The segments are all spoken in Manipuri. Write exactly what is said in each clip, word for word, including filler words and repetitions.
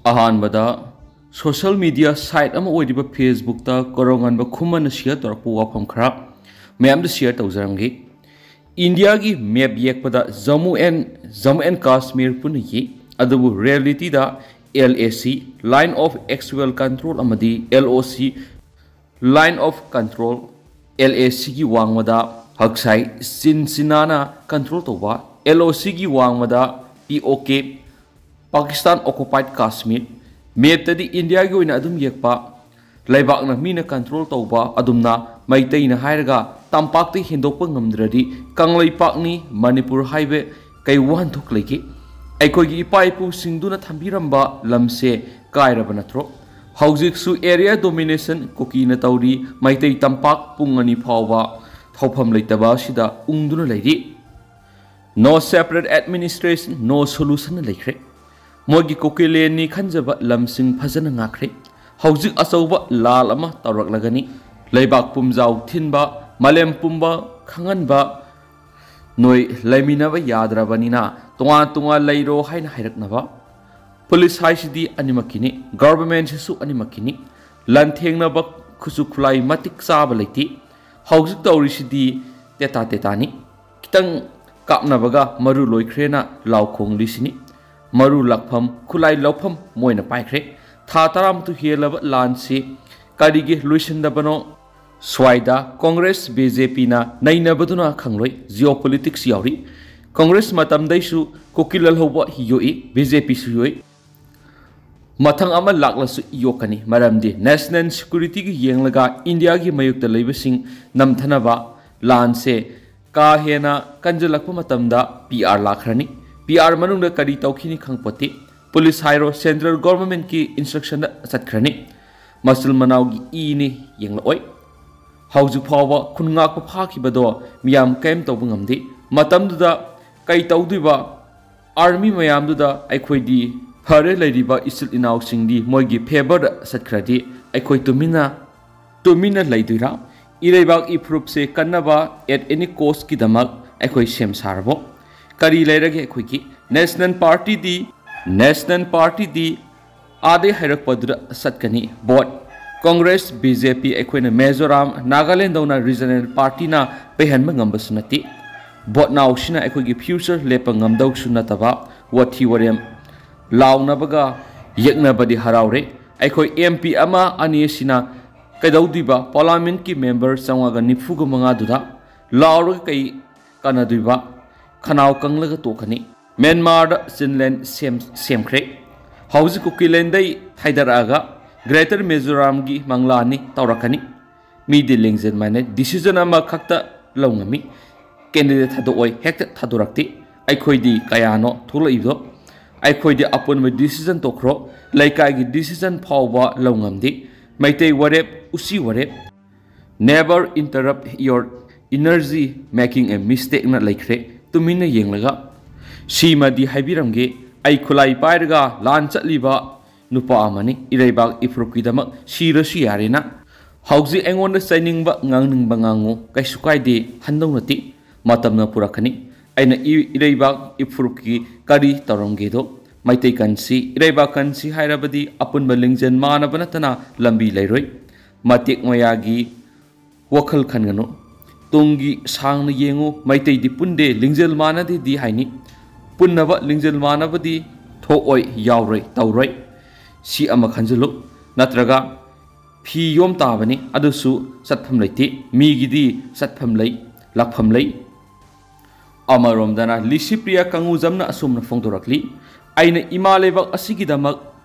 ꯑꯍꯥꯟꯕꯗ, ꯁꯣꯁꯤꯌꯦꯜ ꯃꯤꯗꯤꯌꯥ ꯁꯥꯏꯠ ꯑꯃ ꯑꯣꯏꯔꯤꯕ ꯐꯦꯁꯕꯨꯛꯇ ꯀꯣꯔꯧꯉꯥꯟꯕ ꯈꯨꯃꯟꯅ ꯁꯤꯌꯔ ꯇꯧꯔꯛꯄ ꯋꯥꯐꯝ ꯈꯔ ꯃꯌꯥꯝꯗ ꯁꯤꯌꯔ ꯇꯧꯖꯔꯝꯒꯦ꯫ ꯏꯟꯗꯤꯌꯥꯒꯤ ꯃꯦꯞ ꯌꯦꯛꯄꯗ ꯖꯃꯨ ꯑꯦꯟ ꯖꯃꯨ ꯑꯦꯟ ꯀꯥꯁꯃꯤꯔ ꯄꯨꯟꯅ ꯌꯦꯛ, ꯑꯗꯨꯕꯨ ꯔꯤꯌꯦꯂꯤꯇꯤꯗ L A C, Line of Actual Control, ꯑꯃꯗꯤ L O C, Line of Control, L A C ꯒꯤ ꯋꯥꯡꯃꯗ ꯍꯛꯁꯥꯏ ꯆꯤꯟ ꯆꯤꯅꯥꯅ ꯀꯟꯇ꯭ꯔꯣꯜ ꯇꯧꯕ, L O C ꯒꯤ ꯋꯥꯡꯃꯗ P O K, Pakistan ꯑꯣꯀꯨꯄꯥꯏꯗ Kashmir, ꯃꯦꯞꯇꯗꯤ ꯏꯟꯗꯤꯌꯥꯒꯤ ꯑꯣꯏꯅ ꯑꯗꯨꯝ ꯌꯦꯛꯄ, ꯂꯩꯕꯥꯛꯅ ꯃꯤꯅ ꯀꯟꯇ꯭ꯔꯣꯜ ꯇꯧꯕ ꯑꯗꯨꯝꯅ ꯃꯩꯇꯩꯅ ꯍꯥꯏꯔꯒ ꯇꯝꯄꯥꯛꯇ ꯍꯦꯟꯗꯣꯛꯄ ꯉꯝꯗ꯭ꯔꯗꯤ ꯀꯪꯂꯩꯄꯥꯛꯅꯤ ꯃꯅꯤꯄꯨꯔ ꯍꯥꯏꯕ ꯀꯩ ꯋꯥꯍꯟꯊꯣꯛ ꯂꯩꯒꯦ? ꯑꯩꯈꯣꯏꯒꯤ ꯏꯄꯥ ꯏꯄꯨꯁꯤꯡꯗꯨꯅ ꯊꯝꯕꯤꯔꯝꯕ ꯂꯝꯁꯦ ꯀꯥꯏꯔꯕ ꯅꯠꯇ꯭ꯔꯣ? ꯍꯧꯖꯤꯛꯁꯨ ꯑꯦꯔꯤꯌꯥ ꯗꯣꯃꯤꯅꯦꯁꯟ ꯀꯨꯀꯤꯅ ꯇꯧꯔꯤ, ꯃꯩꯇꯩ ꯇꯝꯄꯥꯛ ꯄꯨꯡ ꯑꯅꯤ ꯐꯥꯎꯕ ꯊꯧꯐꯝ ꯂꯩꯇꯕ ꯑꯁꯤꯗ ꯎꯪꯗꯨꯅ ꯂꯩꯔꯤ꯫ No separate administration, no solution ꯂꯩꯈ꯭ꯔꯦ꯫ ꯃꯣꯏꯒꯤ ꯀꯨꯀꯤꯂꯦꯟꯅꯤ ꯈꯟꯖꯕ ꯂꯝꯁꯤꯡ ꯐꯖꯅ ꯉꯥꯛꯈ꯭ꯔꯦ꯫ ꯍꯧꯖꯤꯛ ꯑꯆꯧꯕ ꯂꯥꯜ ꯑꯃ ꯇꯧꯔꯛꯂꯒꯅꯤ꯫ ꯂꯩꯕꯥꯛ ꯄꯨꯝꯖꯥꯎ ꯊꯤꯟꯕ, ꯃꯥꯂꯦꯝ ꯄꯨꯝꯕ ꯈꯪꯍꯟꯕ, ꯅꯣꯏ ꯂꯩꯃꯤꯟꯅꯕ ꯌꯥꯗ꯭ꯔꯕꯅꯤꯅ ꯇꯣꯉꯥꯟ ꯇꯣꯉꯥꯟ ꯂꯩꯔꯣ ꯍꯥꯏꯅ ꯍꯥꯏꯔꯛꯅꯕ꯫ ꯄꯨꯂꯤꯁ ꯍꯥꯏꯁꯤꯗꯤ ꯑꯅꯤꯃꯛꯀꯤꯅꯤ, ꯒꯚꯔꯟꯃꯦꯟꯁꯤꯁꯨ ꯑꯅꯤꯃꯛꯀꯤꯅꯤ꯫ ꯂꯥꯟꯊꯦꯡꯅꯕ ꯈꯨꯠꯁꯨ ꯈꯨꯠꯂꯥꯏ ꯃꯇꯤꯛ ꯆꯥꯕ ꯂꯩꯇꯦ꯫ ꯍꯧꯖꯤꯛ ꯇꯧꯔꯤꯁꯤꯗꯤ ꯇꯦꯇꯥ ꯇꯦꯇꯥꯅꯤ꯫ ꯈꯤꯇꯪ ꯀꯥꯞꯅꯕꯒ ꯃꯔꯨ ꯂꯣꯏꯈ꯭ꯔꯦꯅ ꯂꯥꯎ ꯈꯣꯡꯂꯤꯁꯤꯅꯤ꯫ ꯃꯔꯨ ꯂꯥꯛꯐꯝ, ꯈꯨꯠꯂꯥꯏ ꯂꯧꯐꯝ ꯃꯣꯏꯅ ꯄꯥꯏꯈ꯭ꯔꯦ꯫ ꯊꯥ ꯇꯔꯥꯃꯥꯊꯣꯏ ꯍꯦꯜꯂꯕ ꯂꯥꯟꯁꯤ ꯀꯔꯤꯒꯤ ꯂꯣꯏꯁꯤꯟꯗꯕꯅꯣ? ꯁ꯭ꯋꯥꯏꯗ ꯀꯣꯡꯒ꯭ꯔꯦꯁ, B J Pꯅ ꯅꯩꯅꯕꯗꯨꯅ ꯈꯪꯂꯣꯏ꯫ Geopolitics ꯌꯥꯎꯔꯤ꯫ ꯀꯣꯡꯒ꯭ꯔꯦꯁ ꯃꯇꯝꯗꯩꯁꯨ ꯀꯨꯀꯤ ꯂꯥꯜꯍꯧꯕ ꯌꯣꯛꯏ, B J Pꯁꯨ ꯌꯣꯛꯏ꯫ ꯃꯊꯪ ꯑꯃ ꯂꯥꯛꯂꯁꯨ ꯌꯣꯛꯀꯅꯤ, ꯃꯔꯝꯗꯤ national securityꯒꯤ ꯌꯦꯡꯂꯒ ꯏꯟꯗꯤꯌꯥꯒꯤ ꯃꯥꯌꯣꯛꯇ ꯂꯩꯕꯁꯤꯡ ꯅꯝꯊꯅꯕ ꯂꯥꯟꯁꯦ ꯀꯥ ꯍꯦꯟꯅ ꯀꯟꯖꯜꯂꯛꯄ ꯃꯇꯝꯗ P R ꯂꯥꯛꯈ꯭ꯔꯅꯤ꯫ P R ꯃꯅꯨꯡꯗ ꯀꯔꯤ ꯇꯧꯈꯤꯅꯤ ꯈꯪꯄꯣꯠꯇꯦ꯫ ꯄꯨꯂꯤꯁ ꯍꯥꯏꯔꯣ, central governmentꯀꯤ instructionꯗ ꯆꯠꯈ꯭ꯔꯅꯤ꯫ ꯃꯆꯤꯜ ꯃꯅꯥꯎꯒꯤ ꯏꯅꯤ ꯌꯦꯡꯂꯛꯑꯣꯏ꯫ ꯍꯧꯖꯤꯛ ꯐꯥꯎꯕ ꯈꯨꯟ ꯉꯥꯛꯄ ꯐꯥꯈꯤꯕꯗꯣ ꯃꯤꯌꯥꯝ ꯀꯔꯤꯝ ꯇꯧꯕ ꯉꯝꯗꯦ꯫ ꯃꯇꯝꯗꯨꯗ ꯀꯩ ꯇꯧꯗꯣꯏꯕ? Army ꯃꯌꯥꯝꯗꯨꯗ ꯑꯩꯈꯣꯏꯗꯤ ꯐꯔꯦ, ꯂꯩꯔꯤꯕ ꯏꯆꯤꯜ ꯏꯅꯥꯎꯁꯤꯡꯗꯤ ꯃꯣꯏꯒꯤ favourꯗ ꯆꯠꯈ꯭ꯔꯗꯤ ꯑꯩꯈꯣꯏ ꯇꯨꯃꯤꯟꯅ, ꯇꯨꯃꯤꯟꯅ ꯂꯩꯗꯣꯏꯔꯥ? ꯏꯔꯩꯕꯥꯛ ꯏꯐꯨꯔꯨꯞꯁꯦ ꯀꯟꯅꯕ at any costꯀꯤꯗꯃꯛ ꯑꯩꯈꯣꯏ ꯁꯦꯝ ꯁꯥꯔꯕꯣ? ꯀꯔꯤ ꯂꯩꯔꯒꯦ ꯑꯩꯈꯣꯏꯒꯤ? National partyꯗꯤ, national partyꯗꯤ ꯑꯥꯗꯩ ꯍꯥꯏꯔꯛꯄꯗꯨꯗ ꯆꯠꯀꯅꯤ꯫ ꯚꯣꯠ ꯀꯣꯡꯒ꯭ꯔꯦꯁ, ꯕꯤ ꯖꯦ ꯄꯤ ꯑꯩꯈꯣꯏꯅ ꯃꯤꯖꯣꯔꯥꯝ, ꯅꯥꯒꯥꯂꯦꯟꯗꯧꯅ ꯔꯤꯖꯅꯦꯜ ꯄꯥꯔꯇꯤꯅ ꯄꯩꯍꯟꯕ ꯉꯝꯕꯁꯨ ꯅꯠꯇꯦ꯫ ꯚꯣꯠ ꯅꯥꯎꯁꯤꯅ ꯑꯩꯈꯣꯏꯒꯤ ꯐ꯭ꯌꯨꯆꯔ ꯂꯦꯞꯄ ꯉꯝꯗꯧꯁꯨ ꯅꯠꯇꯕ ꯋꯥꯊꯤ ꯋꯥꯔꯦꯝ ꯂꯥꯎꯅꯕꯒ ꯌꯦꯛꯅꯕꯗꯤ ꯍꯔꯥꯎꯔꯦ꯫ ꯑꯩꯈꯣꯏ ꯑꯦꯝ ꯄꯤ ꯑꯃ ꯑꯅꯤ ꯑꯁꯤꯅ ꯀꯩꯗꯧꯗꯣꯏꯕ? ꯄꯥꯔꯂꯥꯃꯦꯟꯠꯀꯤ ꯃꯦꯝꯕꯔ ꯆꯥꯝꯃꯉꯥꯒ ꯅꯤꯐꯨꯒ ꯃꯉꯥꯗꯨꯗ ꯂꯥꯎꯔꯒ ꯀꯩ ꯀꯥꯟꯅꯗꯣꯏꯕ? ꯈꯅꯥꯎ ꯀꯪꯂꯒ ꯇꯣꯛꯀꯅꯤ꯫ ꯃ꯭ꯌꯥꯟꯃꯥꯔꯗ ꯆꯤꯟꯂꯦꯟ ꯁꯦꯝ-, ꯁꯦꯝꯈ꯭ꯔꯦ꯫ ꯍꯧꯖꯤꯛ ꯀꯨꯀꯤꯂꯦꯟꯗꯩ ꯍꯥꯏꯗꯔꯛꯑꯒ ꯒ꯭ꯔꯦꯇꯔ ꯃꯤꯖꯣꯔꯥꯝꯒꯤ ꯃꯪꯂꯥꯟꯅꯤ ꯇꯧꯔꯛꯀꯅꯤ꯫ ꯃꯤꯗꯤ ꯂꯤꯡꯖꯦꯜ ꯃꯥꯟꯅꯩ, ꯗꯤꯁꯤꯖꯟ ꯑꯃꯈꯛꯇ ꯂꯧ ꯉꯝꯃꯤ꯫ ꯀꯦꯟꯗꯤꯗꯦꯠ ꯊꯥꯗꯣꯛꯑꯣꯏ, ꯍꯦꯛꯇ ꯊꯥꯗꯣꯔꯛꯇꯦ꯫ ꯑꯩꯈꯣꯏꯗꯤ ꯀꯌꯥꯅꯣ ꯊꯣꯛꯂꯛꯏꯕꯗꯣ? ꯑꯩꯈꯣꯏꯗꯤ ꯑꯄꯨꯟꯕ ꯗꯤꯁꯤꯖꯟ ꯇꯣꯛꯈ꯭ꯔꯣ, ꯂꯩꯀꯥꯏꯒꯤ ꯗꯤꯁꯤꯖꯟ ꯐꯥꯎꯕ ꯂꯧ ꯉꯝꯗꯦ꯫ ꯃꯩꯇꯩ ꯋꯥꯔꯦꯞ, ꯎꯆꯤ ꯋꯥꯔꯦꯞ, never interrupt your energy making a mistakeꯅ ꯂꯩꯈ꯭ꯔꯦ꯫ ꯇꯨꯃꯤꯟꯅ ꯌꯦꯡꯂꯒ ꯁꯤꯃꯗꯤ ꯍꯥꯏꯕꯤꯔꯝꯒꯦ, ꯑꯩ ꯈꯨꯠꯂꯥꯏ ꯄꯥꯏꯔꯒ ꯂꯥꯟ ꯆꯠꯂꯤꯕ ꯅꯨꯄꯥ ꯑꯃꯅꯤ꯫ ꯏꯔꯩꯕꯥꯛ ꯏꯐꯨꯔꯨꯞꯀꯤꯗꯃꯛ ꯁꯤꯔꯁꯨ ꯌꯥꯔꯦꯅ꯫ ꯍꯧꯖꯤꯛ ꯑꯩꯉꯣꯟꯗ ꯆꯩꯅꯤꯡꯕ, ꯉꯥꯡꯅꯤꯡꯕ ꯉꯥꯡꯉꯨ, ꯀꯩꯁꯨ ꯀꯥꯏꯗꯦ, ꯍꯟꯗꯧ ꯅꯠꯇꯦ꯫ ꯃꯇꯝꯅ ꯄꯨꯔꯛꯀꯅꯤ꯫ ꯑꯩꯅ ꯏ-, ꯏꯔꯩꯕꯥꯛ ꯏꯐꯨꯔꯨꯞꯀꯤ ꯀꯔꯤ ꯇꯧꯔꯝꯒꯦꯗꯣ? ꯃꯩꯇꯩ ꯀꯟꯁꯤ, ꯏꯔꯩꯕꯥꯛ ꯀꯟꯁꯤ ꯍꯥꯏꯔꯕꯗꯤ ꯑꯄꯨꯟꯕ ꯂꯤꯡꯖꯦꯜ ꯃꯥꯟꯅꯕ ꯅꯠꯇꯅ ꯂꯝꯕꯤ ꯂꯩꯔꯣꯏ꯫ ꯃꯇꯦꯛ ꯃꯌꯥꯒꯤ ꯋꯥꯈꯜ ꯈꯟꯒꯅꯨ꯫ ꯇꯨꯡꯒꯤ ꯁꯥꯡꯅ ꯌꯦꯡꯉꯨ꯫ ꯃꯩꯇꯩꯗꯤ ꯄꯨꯟꯗꯦ, ꯂꯤꯡꯖꯦꯜ ꯃꯥꯟꯅꯗꯦꯗꯤ ꯍꯥꯏꯅꯤ꯫ ꯄꯨꯟꯅꯕ ꯂꯤꯡꯖꯦꯜ ꯃꯥꯟꯅꯕꯗꯤ ꯊꯣꯛꯑꯣꯏ, ꯌꯥꯎꯔꯣꯏ, ꯇꯧꯔꯣꯏ꯫ ꯁꯤ ꯑꯃ ꯈꯟꯖꯤꯜꯂꯨ꯫ ꯅꯠꯇ꯭ꯔꯒ ꯐꯤ ꯌꯣꯝ ꯇꯥꯕꯅꯤ, ꯑꯗꯨꯁꯨ ꯆꯠꯐꯝ ꯂꯩꯇꯦ꯫ ꯃꯤꯒꯤꯗꯤ ꯆꯠꯐꯝ ꯂꯩ, ꯂꯥꯛꯐꯝ ꯂꯩ꯫ ꯑꯃꯔꯣꯝꯗꯅ ꯂꯤꯁꯤꯄ꯭ꯔꯤꯌꯥ ꯀꯪꯒꯨꯖꯝꯅ ꯑꯁꯨꯝꯅ ꯐꯣꯡꯗꯣꯔꯛꯂꯤ, "ꯑꯩꯅ ꯏꯃꯥ ꯂꯩꯕꯥꯛ ꯑꯁꯤꯒꯤꯗꯃꯛ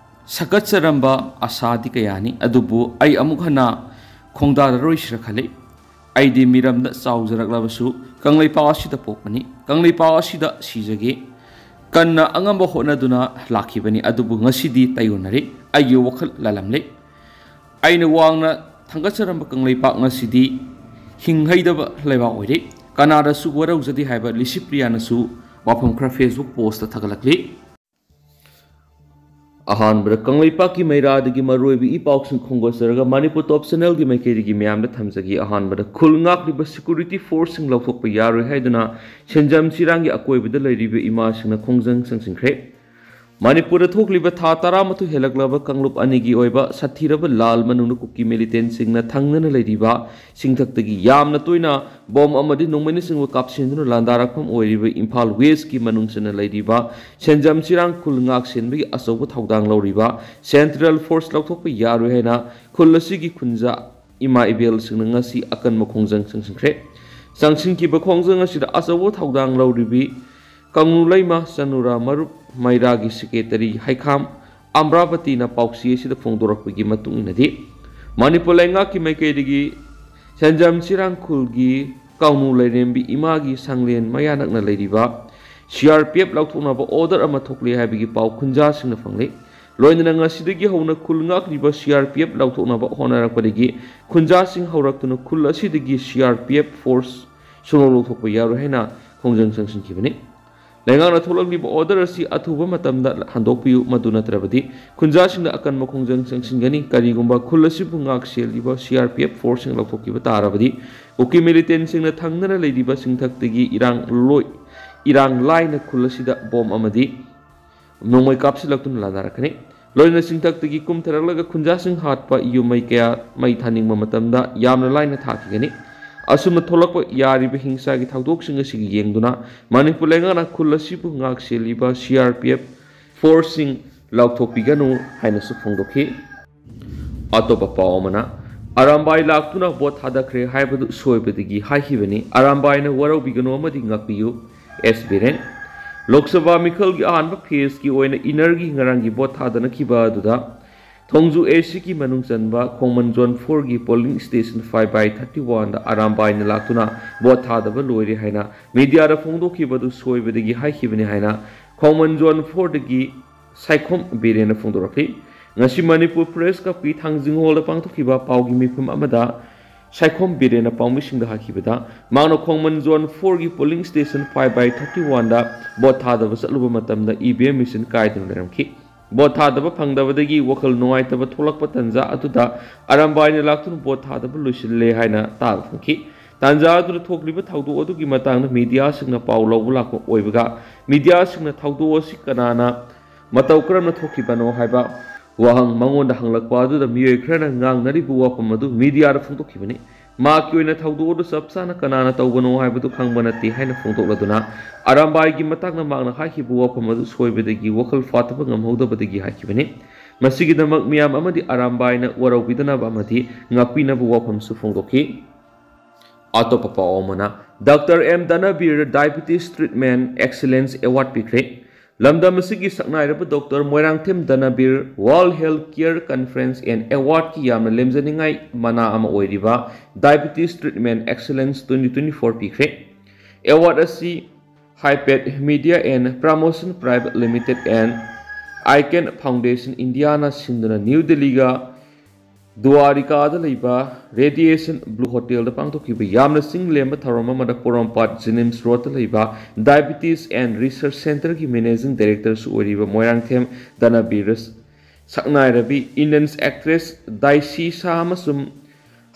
ꯁꯥꯒꯠꯆꯔꯝꯕ ꯑꯁꯥꯗꯤ ꯀꯌꯥꯅꯤ, ꯑꯗꯨꯕꯨ ꯑꯩ ꯑꯃꯨꯛ ꯍꯟꯅ ꯈꯣꯡꯗꯥꯔꯔꯣꯏꯁꯤꯔ ꯈꯜꯂꯤ꯫ ꯑꯩꯗꯤ ꯃꯤꯔꯝꯗ ꯆꯥꯎꯖꯔꯛꯂꯕꯁꯨ ꯀꯪꯂꯩꯄꯥꯛ ꯑꯁꯤꯗ ꯄꯣꯛꯄꯅꯤ, ꯀꯪꯂꯩꯄꯥꯛ ꯑꯁꯤꯗ ꯁꯤꯖꯒꯦ꯫ ꯀꯟꯅ ꯑꯉꯝꯕ ꯍꯣꯠꯅꯗꯨꯅ ꯂꯥꯛꯈꯤꯕꯅꯤ, ꯑꯗꯨꯕꯨ ꯉꯁꯤꯗꯤ ꯇꯥꯏꯑꯣꯟꯅꯔꯦ꯫ ꯑꯩꯒꯤ ꯋꯥꯈꯜ ꯂꯥꯜꯂꯝꯂꯦ꯫ ꯑꯩꯅ ꯋꯥꯡꯅ ꯊꯥꯡꯒꯠꯆꯔꯝꯕ ꯀꯪꯂꯩꯄꯥꯛ ꯉꯁꯤꯗꯤ ꯍꯤꯡꯍꯩꯗꯕ ꯂꯩꯕꯥꯛ ꯑꯣꯏꯔꯦ꯫ ꯀꯅꯥꯗꯁꯨ ꯋꯥꯔꯧꯖꯗꯦ" ꯍꯥꯏꯕ ꯂꯤꯁꯤꯄ꯭ꯔꯤꯌꯥꯅꯁꯨ ꯋꯥꯐꯝ ꯈꯔ Facebook ꯄꯣꯁꯇ ꯊꯥꯒꯠꯂꯛꯂꯤ꯫ ꯑꯍꯥꯟꯕꯗ ꯀꯪꯂꯩꯄꯥꯛꯀꯤ ꯃꯩꯔꯥꯗꯒꯤ ꯃꯔꯨꯑꯣꯏꯕ ꯏ ꯄꯥꯎꯁꯤꯡ ꯈꯣꯝꯒꯠꯆꯔꯒ ꯃꯅꯤꯄꯨꯔ ꯇꯣꯞ ꯆꯦꯅꯦꯜꯒꯤ ꯃꯥꯏꯀꯩꯗꯒꯤ ꯃꯌꯥꯝꯗ ꯊꯝꯖꯒꯦ꯫ ꯑꯍꯥꯟꯕꯗ ꯈꯨꯜ ꯉꯥꯛꯂꯤꯕ ꯁꯦꯀ꯭ꯌꯨꯔꯤꯇꯤ ꯐꯣꯔꯁꯁꯤꯡ ꯂꯧꯊꯣꯛꯄ ꯌꯥꯔꯣꯏ ꯍꯥꯏꯗꯨꯅ ꯁꯦꯟꯖꯝ ꯆꯤꯔꯥꯡꯒꯤ ꯑꯀꯣꯏꯕꯗ ꯂꯩꯔꯤꯕ ꯏꯃꯥꯁꯤꯡꯅ ꯈꯣꯡꯖꯪ ꯆꯪꯁꯤꯟꯈ꯭ꯔꯦ꯫ ꯃꯅꯤꯄꯨꯔꯗ ꯊꯣꯛꯂꯤꯕ ꯊꯥ ꯇꯔꯥꯃꯥꯊꯣꯏ ꯍꯦꯜꯂꯛꯂꯕ ꯀꯥꯡꯂꯨꯞ ꯑꯅꯤꯒꯤ ꯑꯣꯏꯕ ꯁꯥꯊꯤꯔꯕ ꯂꯥꯜ ꯃꯅꯨꯡꯗ ꯀꯨꯀꯤ ꯃꯤꯂꯤꯇꯦꯟꯁꯤꯡꯅ ꯊꯪꯅꯅ ꯂꯩꯔꯤꯕ ꯁꯤꯡꯊꯛꯇꯒꯤ ꯌꯥꯝꯅ ꯇꯣꯏꯅ ꯕꯣꯝ ꯑꯃꯗꯤ ꯅꯣꯡꯃꯩꯅꯆꯤꯡꯕ ꯀꯥꯞꯁꯤꯟꯗꯨꯅ ꯂꯥꯟꯗꯥꯔꯛꯐꯝ ꯑꯣꯏꯔꯤꯕ ꯏꯝꯐꯥꯜ ꯋꯦꯁꯀꯤ ꯃꯅꯨꯡ ꯆꯟꯅ ꯂꯩꯔꯤꯕ ꯁꯦꯟꯖꯝ ꯆꯤꯔꯥꯡ ꯈꯨꯜ ꯉꯥꯛ ꯁꯦꯟꯕꯒꯤ ꯑꯆꯧꯕ ꯊꯧꯗꯥꯡ ꯂꯧꯔꯤꯕ ꯁꯦꯟꯇ꯭ꯔꯦꯜ ꯐꯣꯔꯁ ꯂꯧꯊꯣꯛꯄ ꯌꯥꯔꯣꯏ ꯍꯥꯏꯅ ꯈꯨꯜ ꯑꯁꯤꯒꯤ ꯈꯨꯟꯖꯥ ꯏꯃꯥ ꯏꯕꯦꯜꯁꯤꯡꯅ ꯉꯁꯤ ꯑꯀꯟꯕ ꯈꯣꯡꯖꯪ ꯆꯪꯁꯤꯟꯈ꯭ꯔꯦ꯫ ꯆꯪꯁꯤꯟꯈꯤꯕ ꯈꯣꯡꯖꯪ ꯑꯁꯤꯗ ꯑꯆꯧꯕ ꯊꯧꯗꯥꯡ ꯂꯧꯔꯤꯕꯤ ꯀꯪꯂꯨ ꯂꯩꯃ ꯆꯅꯨꯔꯥ ꯃꯔꯨꯞ ꯃꯩꯔꯥꯒꯤ ꯁꯦꯀ꯭ꯔꯦꯇꯔꯤ ꯍꯩꯈꯥꯝ ꯑꯝꯕ꯭ꯔꯥꯕꯇꯤꯅ ꯄꯥꯎꯆꯦ ꯑꯁꯤꯗ ꯐꯣꯡꯗꯣꯔꯛꯄꯒꯤ ꯃꯇꯨꯡ ꯏꯟꯅꯗꯤ, ꯃꯅꯤꯄꯨꯔ ꯂꯩꯉꯥꯛꯀꯤ ꯃꯥꯏꯀꯩꯗꯒꯤ ꯁꯦꯟꯖꯝ ꯆꯤꯔꯥꯡ ꯈꯨꯜꯒꯤ ꯀꯥꯎꯅꯨ ꯂꯥꯏꯔꯦꯝꯕꯤ ꯏꯃꯥꯒꯤ ꯁꯪꯂꯦꯟ ꯃꯌꯥ ꯅꯛꯅ ꯂꯩꯔꯤꯕ ꯁꯤ ꯑꯥꯔ ꯄꯤ ꯑꯦꯐ ꯂꯥꯎꯊꯣꯛꯅꯕ ꯑꯣꯔꯗꯔ ꯑꯃ ꯊꯣꯛꯂꯦ ꯍꯥꯏꯕꯒꯤ ꯄꯥꯎ ꯈꯨꯟꯖꯥꯁꯤꯡꯅ ꯐꯪꯂꯤ꯫ ꯂꯣꯏꯅꯅ ꯉꯁꯤꯗꯒꯤ ꯍꯧꯅ ꯈꯨꯜ ꯉꯥꯛꯂꯤꯕ ꯁꯤ ꯑꯥꯔ ꯄꯤ ꯑꯦꯐ ꯂꯥꯎꯊꯣꯛꯅꯕ ꯍꯣꯠꯅꯔꯛꯄꯗꯒꯤ ꯈꯨꯟꯖꯥꯁꯤꯡ ꯍꯧꯔꯛꯇꯨꯅ ꯈꯨꯜ ꯑꯁꯤꯗꯒꯤ C R P F force ꯁꯨꯡꯂꯧ ꯂꯧꯊꯣꯛꯄ ꯌꯥꯔꯣꯏ ꯍꯥꯏꯅ ꯈꯣꯡꯖꯪ ꯆꯪꯁꯤꯟꯈꯤꯕꯅꯤ꯫ ꯂꯩꯉꯥꯛꯅ ꯊꯣꯛꯂꯛꯂꯤꯕ ꯑꯣꯔꯗꯔ ꯑꯁꯤ ꯑꯊꯨꯕ ꯃꯇꯝꯗ ꯍꯟꯗꯣꯛꯄꯤꯌꯨ, ꯃꯗꯨ ꯅꯠꯇ꯭ꯔꯕꯗꯤ ꯈꯨꯟꯖꯥꯁꯤꯡꯅ ꯑꯀꯟꯕ ꯈꯣꯡꯖꯪ ꯆꯪꯁꯤꯟꯒꯅꯤ꯫ ꯀꯔꯤꯒꯨꯝꯕ ꯈꯨꯜ ꯑꯁꯤꯕꯨ ꯉꯥꯛ ꯁꯦꯜꯂꯤꯕ ꯁꯤ ꯑꯥꯔ ꯄꯤ ꯑꯦꯐ ꯐꯣꯔꯁꯁꯤꯡ ꯂꯧꯊꯣꯛꯈꯤꯕ ꯇꯥꯔꯕꯗꯤ ꯀꯨꯀꯤ ꯃꯤꯂꯤꯇꯦꯟꯁꯤꯡꯅ ꯊꯪꯅꯅ ꯂꯩꯔꯤꯕ ꯁꯤꯡꯊꯛꯇꯒꯤ ꯏꯔꯥꯡ ꯂꯣꯏ ꯏꯔꯥꯡ ꯂꯥꯏꯅ ꯈꯨꯜ ꯑꯁꯤꯗ ꯕꯣꯝ ꯑꯃꯗꯤ ꯅꯣꯡꯃꯩ ꯀꯥꯞꯁꯤꯜꯂꯛꯇꯨꯅ ꯂꯥꯟꯗꯥꯔꯛꯀꯅꯤ꯫ ꯂꯣꯏꯅ ꯆꯤꯡꯊꯛꯇꯒꯤ ꯀꯨꯝꯊꯔꯛꯂꯒ ꯈꯨꯟꯖꯥꯁꯤꯡ ꯍꯥꯠꯄ ꯌꯨꯝꯃꯩ ꯀꯌꯥ ꯃꯩ ꯊꯥꯅꯤꯡꯕ ꯃꯇꯝꯗ ꯌꯥꯝꯅ ꯂꯥꯏꯅ ꯊꯥꯈꯤꯒꯅꯤ꯫ ꯑꯁꯨꯝꯅ ꯊꯣꯛꯂꯛꯄ ꯌꯥꯔꯤꯕ ꯍꯤꯡꯁꯥꯒꯤ ꯊꯧꯗꯣꯛꯁꯤꯡ ꯑꯁꯤꯒꯤ ꯌꯦꯡꯗꯨꯅ ꯃꯅꯤꯄꯨꯔ ꯂꯩꯉꯥꯛꯅ ꯈꯨꯜ ꯑꯁꯤꯕꯨ ꯉꯥꯛ ꯁꯦꯜꯂꯤꯕ ꯁꯤ ꯑꯥꯔ ꯄꯤ ꯑꯦꯐ ꯐꯣꯔꯁꯁꯤꯡ ꯂꯥꯎꯊꯣꯛꯄꯤꯒꯅꯨ ꯍꯥꯏꯅꯁꯨ ꯐꯣꯡꯗꯣꯛꯈꯤ꯫ ꯑꯇꯣꯞꯄ ꯄꯥꯎ ꯑꯃꯅ, ꯑꯔꯥꯝꯕꯥꯏ ꯂꯥꯛꯇꯨꯅ ꯚꯣꯠ ꯊꯥꯗꯈ꯭ꯔꯦ ꯍꯥꯏꯕꯗꯨ ꯁꯣꯏꯕꯗꯒꯤ ꯍꯥꯏꯈꯤꯕꯅꯤ, ꯑꯔꯥꯝꯕꯥꯏꯅ ꯋꯥꯔꯧꯕꯤꯒꯅꯨ ꯑꯃꯗꯤ ꯉꯥꯛꯄꯤꯌꯨ꯫ ꯑꯦꯁ ꯕꯤꯔꯦꯟ꯫ ꯂꯣꯛ ꯁꯚꯥ ꯃꯤꯈꯜꯒꯤ ꯑꯍꯥꯟꯕ ꯐꯦꯖꯀꯤ ꯑꯣꯏꯅ ꯏꯟꯅꯔꯒꯤ ꯉꯔꯥꯡꯒꯤ ꯚꯣꯠ ꯊꯥꯗꯅꯈꯤꯕ ꯑꯗꯨꯗ ꯊꯣꯡꯖꯨ ꯑꯦ ꯁꯤꯒꯤ ꯃꯅꯨꯡ ꯆꯟꯕ ꯈꯣꯡꯃꯟ ꯖꯣꯟ ꯐꯣꯔꯒꯤ polling station five by thirty ꯋꯥꯟꯗ ꯑꯔꯥꯝꯕꯥꯏꯅ ꯂꯥꯛꯇꯨꯅ ꯚꯣꯠ ꯊꯥꯗꯕ ꯂꯣꯏꯔꯦ ꯍꯥꯏꯅ ꯃꯤꯗꯤꯌꯥꯗ ꯐꯣꯡꯗꯣꯛꯈꯤꯕ ꯑꯗꯨ ꯁꯣꯏꯕꯗꯒꯤ ꯍꯥꯏꯈꯤꯕꯅꯤ ꯍꯥꯏꯅ ꯈꯣꯡꯃꯟ ꯖꯣꯟ ꯐꯣꯔꯗꯒꯤ ꯁꯥꯏꯈꯣꯝ ꯕꯤꯔꯦꯟꯅ ꯐꯣꯡꯗꯣꯔꯛꯈꯤ꯫ ꯉꯁꯤ ꯃꯅꯤꯄꯨꯔ ꯄ꯭ꯔꯦꯁ ꯀ꯭ꯂꯕꯀꯤ ꯊꯥꯡꯖꯤꯡ ꯍꯣꯜꯗ ꯄꯥꯡꯊꯣꯛꯈꯤꯕ ꯄꯥꯎꯒꯤ ꯃꯤꯐꯝ ꯑꯃꯗ ꯁꯥꯏꯈꯣꯝ ꯕꯤꯔꯦꯟꯅ ꯄꯥꯎꯃꯤꯁꯤꯡꯗ ꯍꯥꯏꯈꯤꯕꯗ, ꯃꯍꯥꯛꯅ ꯈꯣꯡꯃꯟ ꯖꯣꯟ ꯐꯣꯔꯒꯤ polling station five by thirty ꯋꯥꯟꯗ ꯚꯣꯠ ꯊꯥꯗꯕ ꯆꯠꯂꯨꯕ ꯃꯇꯝꯗ ꯏ ꯚꯤ ꯑꯦꯝ ꯃꯦꯆꯤꯟ ꯀꯥꯏꯗꯨꯅ ꯂꯩꯔꯝꯈꯤ꯫ ꯚꯣꯠ ꯊꯥꯗꯕ ꯐꯪꯗꯕꯗꯒꯤ ꯋꯥꯈꯜ ꯅꯨꯡꯉꯥꯏꯇꯕ ꯊꯣꯛꯂꯛꯄ ꯇꯟꯖꯥ ꯑꯗꯨꯗ ꯑꯔꯥꯝꯕꯥꯏꯅ ꯂꯥꯛꯇꯨꯅ ꯚꯣꯠ ꯊꯥꯗꯕ ꯂꯣꯏꯁꯤꯜꯂꯦ ꯍꯥꯏꯅ ꯇꯥꯕ ꯐꯪꯈꯤ꯫ ꯇꯥꯟꯖꯥ ꯑꯗꯨꯗ ꯊꯣꯛꯂꯤꯕ ꯊꯧꯗꯣꯛ ꯑꯗꯨꯒꯤ ꯃꯇꯥꯡꯗ ꯃꯤꯗꯤꯌꯥꯁꯤꯡꯅ ꯄꯥꯎ ꯂꯧꯕ ꯂꯥꯛꯄ ꯑꯣꯏꯕꯒ, ꯃꯤꯗꯤꯌꯥꯁꯤꯡꯅ ꯊꯧꯗꯣꯛ ꯑꯁꯤ ꯀꯅꯥꯅ ꯃꯇꯧ ꯀꯔꯝꯅ ꯊꯣꯛꯈꯤꯕꯅꯣ ꯍꯥꯏꯕ ꯋꯥꯍꯪ ꯃꯉꯣꯟꯗ ꯍꯪꯂꯛꯄ ꯑꯗꯨꯗ ꯃꯤꯑꯣꯏ ꯈꯔꯅ ꯉꯥꯡꯅꯔꯤꯕ ꯋꯥꯐꯝ ꯑꯗꯨ ꯃꯤꯗꯤꯌꯥꯗ ꯐꯣꯡꯗꯣꯛꯈꯤꯕꯅꯤ꯫ ꯃꯍꯥꯛꯀꯤ ꯑꯣꯏꯅ ꯊꯧꯗꯣꯛ ꯑꯗꯨ ꯆꯞ ꯆꯥꯅ ꯀꯅꯥꯅ ꯇꯧꯕꯅꯣ ꯍꯥꯏꯕꯗꯨ ꯈꯪꯕ ꯅꯠꯇꯦ ꯍꯥꯏꯅ ꯐꯣꯡꯗꯣꯛꯂꯗꯨꯅ ꯑꯔꯥꯝꯕꯥꯏꯒꯤ ꯃꯇꯥꯡꯗ ꯃꯍꯥꯛꯅ ꯍꯥꯏꯈꯤꯕ ꯋꯥꯐꯝ ꯑꯗꯨ ꯁꯣꯏꯕꯗꯒꯤ ꯋꯥꯈꯜ ꯐꯥꯊꯕ ꯉꯝꯍꯧꯗꯕꯗꯒꯤ ꯍꯥꯏꯈꯤꯕꯅꯤ꯫ ꯃꯁꯤꯒꯤꯗꯃꯛ ꯃꯤꯌꯥꯝ ꯑꯃꯗꯤ ꯑꯔꯥꯝꯕꯥꯏꯅ ꯋꯥꯔꯧꯕꯤꯗꯅꯕ ꯑꯃꯗꯤ ꯉꯥꯛꯄꯤꯅꯕ ꯋꯥꯐꯝꯁꯨ ꯐꯣꯡꯗꯣꯛꯈꯤ꯫ ꯑꯇꯣꯞꯄ ꯄꯥꯎ ꯑꯃꯅ, doctor M Danbir Diabetes Treatment Excellence Award ꯄꯤꯈ꯭ꯔꯦ꯫ ꯂꯝꯗꯝ ꯑꯁꯤꯒꯤ ꯁꯛꯅꯥꯏꯔꯕ doctor Moirangthem Danbir World Health Care Conference and Awardꯀꯤ ꯌꯥꯝꯅ ꯂꯦꯝꯖꯅꯤꯡꯉꯥꯏ ꯃꯅꯥ ꯑꯃ ꯑꯣꯏꯔꯤꯕ Diabetes Treatment Excellence twenty twenty-four ꯄꯤꯈ꯭ꯔꯦ꯫ Award ꯑꯁꯤ Hyped Media and Promotion Private Limited and Icon Foundation Indiaꯅ ꯁꯤꯟꯗꯨꯅ ꯅ꯭ꯌꯨ ꯗꯤꯜꯂꯤꯒ ꯗꯨꯋꯥꯔꯤꯀꯥꯗ ꯂꯩꯕ Radisson Blu Hotelꯗ ꯄꯥꯡꯊꯣꯛꯈꯤꯕ ꯌꯥꯝꯅ ꯆꯤꯡ ꯂꯦꯝꯕ ꯊꯧꯔꯝ ꯑꯃꯗ ꯄꯣꯔꯣꯝꯄꯥꯠ JNIMS Roadꯇ ꯂꯩꯕ Diabetes and Research Centreꯒꯤ Managing Directorꯁꯨ ꯑꯣꯏꯔꯤꯕ Moirangthem ꯗꯅꯕꯤꯔ ꯁꯛꯅꯥꯏꯔꯕꯤ Indian actress Daisy Shah ꯑꯃꯁꯨꯡ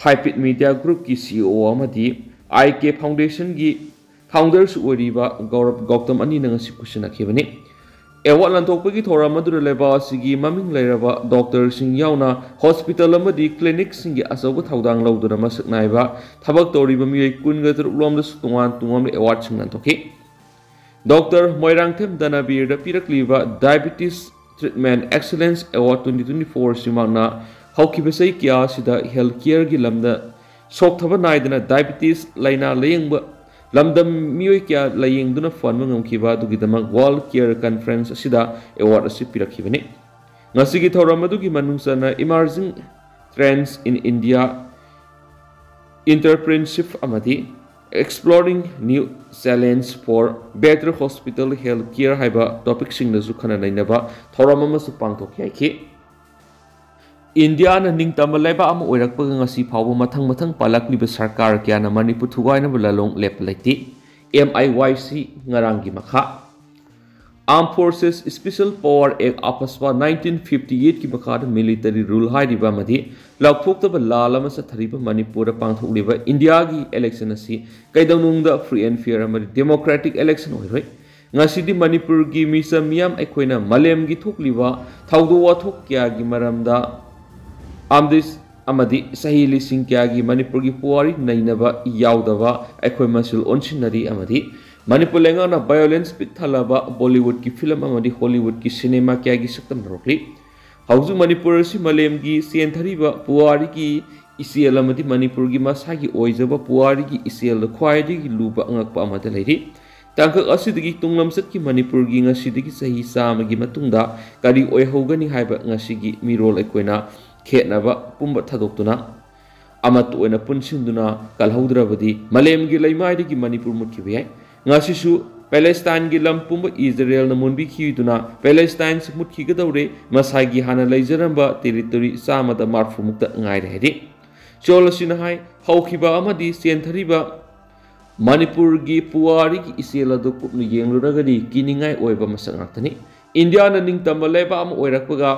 Hyped Media Groupꯀꯤ CEO ꯑꯃꯗꯤ I K Foundationꯒꯤ founderꯁꯨ ꯑꯣꯏꯔꯤꯕ ꯒꯧꯔꯕ ꯒꯧꯇꯝ ꯑꯅꯤꯅ ꯉꯁꯤ ꯈꯨꯠꯁꯤꯟꯅꯈꯤꯕꯅꯤ꯫ Award ꯂꯥꯟꯊꯣꯛꯄꯒꯤ ꯊꯧꯔꯝ ꯑꯗꯨꯗ ꯂꯩꯕꯥꯛ ꯑꯁꯤꯒꯤ ꯃꯃꯤꯡ ꯂꯩꯔꯕ ꯗꯣꯛꯇꯔꯁꯤꯡ ꯌꯥꯎꯅ hospital ꯑꯃꯗꯤ clinicꯁꯤꯡꯒꯤ ꯑꯆꯧꯕ ꯊꯧꯗꯥꯡ ꯂꯧꯗꯨꯅ ꯃꯁꯛ ꯅꯥꯏꯕ ꯊꯕꯛ ꯇꯧꯔꯤꯕ ꯃꯤꯑꯣꯏ ꯀꯨꯟꯒ ꯇꯔꯨꯛ ꯂꯣꯝꯗꯁꯨ ꯇꯣꯉꯥꯟ ꯇꯣꯉꯥꯟꯕ awardꯁꯤꯡ ꯂꯥꯟꯊꯣꯛꯈꯤ꯫ ꯗꯣꯛꯇꯔ ꯃꯣꯏꯔꯥꯡꯊꯦꯝ ꯗꯅꯕꯤꯔꯗ ꯄꯤꯔꯛꯂꯤꯕ Diabetes Treatment Excellence Award twenty twenty-four ꯑꯁꯤ ꯃꯍꯥꯛꯅ ꯍꯧꯈꯤꯕ ꯆꯍꯤ ꯀꯌꯥ ꯑꯁꯤꯗ health careꯒꯤ ꯂꯝꯗ ꯁꯣꯛꯊꯕ ꯅꯥꯏꯗꯅ diabetes ꯂꯥꯏꯅꯥ ꯂꯥꯌꯦꯡꯕ ꯂꯝꯗꯝ ꯃꯤꯑꯣꯏ ꯀꯌꯥ ꯂꯥꯌꯦꯡꯗꯨꯅ ꯐꯍꯟꯕ ꯉꯝꯈꯤꯕ ꯑꯗꯨꯒꯤꯗꯃꯛ World Care Conference ꯑꯁꯤꯗ award ꯑꯁꯤ ꯄꯤꯔꯛꯈꯤꯕꯅꯤ꯫ ꯉꯁꯤꯒꯤ ꯊꯧꯔꯝ ꯑꯗꯨꯒꯤ ꯃꯅꯨꯡ ꯆꯟꯅ Emerging Trends in India Entrepreneurship ꯑꯃꯗꯤ Exploring New Challenge for Better Hospital Health Care ꯍꯥꯏꯕ topicꯁꯤꯡꯗꯁꯨ ꯈꯟꯅ ꯅꯩꯅꯕ ꯊꯧꯔꯝ ꯑꯃꯁꯨ ꯄꯥꯡꯊꯣꯛꯈꯤ ꯍꯥꯏꯈꯤ꯫ ꯏꯟꯗꯤꯌꯥꯅ ꯅꯤꯡꯇꯝꯕ ꯂꯩꯕꯥꯛ ꯑꯃ ꯑꯣꯏꯔꯛꯄꯒ ꯉꯁꯤ ꯐꯥꯎꯕ ꯃꯊꯪ ꯃꯊꯪ ꯄꯥꯜꯂꯛꯂꯤꯕ ꯁꯔꯀꯥꯔ ꯀꯌꯥꯅ ꯃꯅꯤꯄꯨꯔ ꯊꯨꯒꯥꯏꯅꯕ ꯂꯥꯂꯣꯡ ꯂꯦꯞꯄ ꯂꯩꯇꯦ꯫ M I Y C ꯉꯔꯥꯡꯒꯤ ꯃꯈꯥ꯫ Armed Forces Special Power Act, AFSPA, nineteen fifty eightꯀꯤ ꯃꯈꯥꯗ military rule ꯍꯥꯏꯔꯤꯕ ꯑꯃꯗꯤ ꯂꯥꯎꯊꯣꯛꯇꯕ ꯂꯥꯜ ꯑꯃ ꯆꯠꯊꯔꯤꯕ ꯃꯅꯤꯄꯨꯔꯗ ꯄꯥꯡꯊꯣꯛꯂꯤꯕ ꯏꯟꯗꯤꯌꯥꯒꯤ election ꯑꯁꯤ ꯀꯩꯗꯧꯅꯨꯡꯗ free and fair ꯑꯃꯗꯤ democratic election ꯑꯣꯏꯔꯣꯏ꯫ ꯉꯁꯤꯗꯤ ꯃꯅꯤꯄꯨꯔꯒꯤ ꯃꯤꯆꯝ ꯃꯤꯌꯥꯝ ꯑꯩꯈꯣꯏꯅ ꯃꯥꯂꯦꯝꯒꯤ ꯊꯣꯛꯂꯤꯕ ꯊꯧꯗꯣꯛ ꯋꯥꯊꯣꯛ ꯀꯌꯥꯒꯤ ꯃꯔꯝꯗ ꯑꯃꯗꯤ, ꯑꯃꯗꯤ ꯆꯍꯤ ꯂꯤꯁꯤꯡ ꯀꯌꯥꯒꯤ ꯃꯅꯤꯄꯨꯔꯒꯤ ꯄꯨꯋꯥꯔꯤ ꯅꯩꯅꯕ ꯌꯥꯎꯗꯕ ꯑꯩꯈꯣꯏ ꯃꯁꯦꯜ ꯑꯣꯟꯁꯤꯟꯅꯔꯤ ꯑꯃꯗꯤ ꯃꯅꯤꯄꯨꯔ ꯂꯩꯉꯥꯛꯅ violence ꯄꯤꯛ ꯊꯜꯂꯕ ꯕꯣꯂꯤꯋꯨꯗꯀꯤ ꯐꯤꯂꯝ ꯑꯃꯗꯤ ꯍꯣꯂꯤꯋꯨꯗꯀꯤ ꯁꯤꯅꯦꯃꯥ ꯀꯌꯥꯒꯤ ꯁꯛꯇꯝ ꯂꯧꯔꯛꯂꯤ꯫ ꯍꯧꯖꯤꯛ ꯃꯅꯤꯄꯨꯔ ꯑꯁꯤ ꯃꯥꯂꯦꯝꯒꯤ ꯆꯦꯟꯊꯔꯤꯕ ꯄꯨꯋꯥꯔꯤꯒꯤ ꯏꯆꯦꯜ ꯑꯃꯗꯤ ꯃꯅꯤꯄꯨꯔꯒꯤ ꯃꯁꯥꯒꯤ ꯑꯣꯏꯖꯕ ꯄꯨꯋꯥꯔꯤꯒꯤ ꯏꯆꯦꯜꯗ ꯈ꯭ꯋꯥꯏꯗꯒꯤ ꯂꯨꯕ ꯑꯉꯛꯄ ꯑꯃꯗ ꯂꯩꯔꯤ꯫ ꯇꯥꯡꯀꯛ ꯑꯁꯤꯗꯒꯤ ꯇꯨꯡꯂꯝꯆꯠꯀꯤ ꯃꯅꯤꯄꯨꯔꯒꯤ ꯉꯁꯤꯗꯒꯤ ꯆꯍꯤ ꯆꯥꯝꯃꯒꯤ ꯃꯇꯨꯡꯗ ꯀꯔꯤ ꯑꯣꯏꯍꯧꯒꯅꯤ ꯍꯥꯏꯕ ꯉꯁꯤꯒꯤ ꯃꯤꯔꯣꯜ ꯑꯩꯈꯣꯏꯅ ꯈꯦꯠꯅꯕ ꯄꯨꯝꯕ ꯊꯥꯗꯣꯛꯇꯨꯅ ꯑꯃꯠꯇ ꯑꯣꯏꯅ ꯄꯨꯟꯁꯤꯟꯗꯨꯅ ꯀꯜꯍꯧꯗ꯭ꯔꯕꯗꯤ ꯃꯥꯂꯦꯝꯒꯤ ꯂꯩꯃꯥꯏꯗꯒꯤ ꯃꯅꯤꯄꯨꯔ ꯃꯨꯠꯈꯤꯕ ꯌꯥꯏ꯫ ꯉꯁꯤꯁꯨ ꯄꯦꯂꯦꯁꯇꯥꯏꯟꯒꯤ ꯂꯝ ꯄꯨꯝꯕ ꯏꯖꯔꯦꯜꯅ ꯃꯨꯟꯕꯤꯈꯤꯗꯨꯅ ꯄꯦꯂꯦꯁꯇꯥꯏꯟꯁꯨ ꯃꯨꯠꯈꯤꯒꯗꯧꯔꯦ, ꯃꯁꯥꯒꯤ ꯍꯥꯟꯅ ꯂꯩꯖꯔꯝꯕ ꯇꯦꯔꯤꯇꯣꯔꯤ ꯆꯥꯝꯃꯗ ꯃꯔꯐꯨ ꯃꯨꯛꯇ ꯉꯥꯏꯔꯦ ꯍꯥꯏꯔꯤ꯫ ꯆꯣꯜ ꯑꯁꯤꯅ ꯍꯥꯏ, ꯍꯧꯈꯤꯕ ꯑꯃꯗꯤ ꯆꯦꯟꯊꯔꯤꯕ ꯃꯅꯤꯄꯨꯔꯒꯤ ꯄꯨꯋꯥꯔꯤꯒꯤ ꯏꯆꯦꯜ ꯑꯗꯨ ꯀꯨꯞꯅ ꯌꯦꯡꯂꯨꯔꯒꯗꯤ ꯀꯤꯅꯤꯡꯉꯥꯏ ꯑꯣꯏꯕ ꯃꯁꯛ ꯉꯥꯛꯇꯅꯤ꯫ ꯏꯟꯗꯤꯌꯥꯅ ꯅꯤꯡꯇꯝꯕ ꯂꯩꯕꯥꯛ ꯑꯃ ꯑꯣꯏꯔꯛꯄꯒ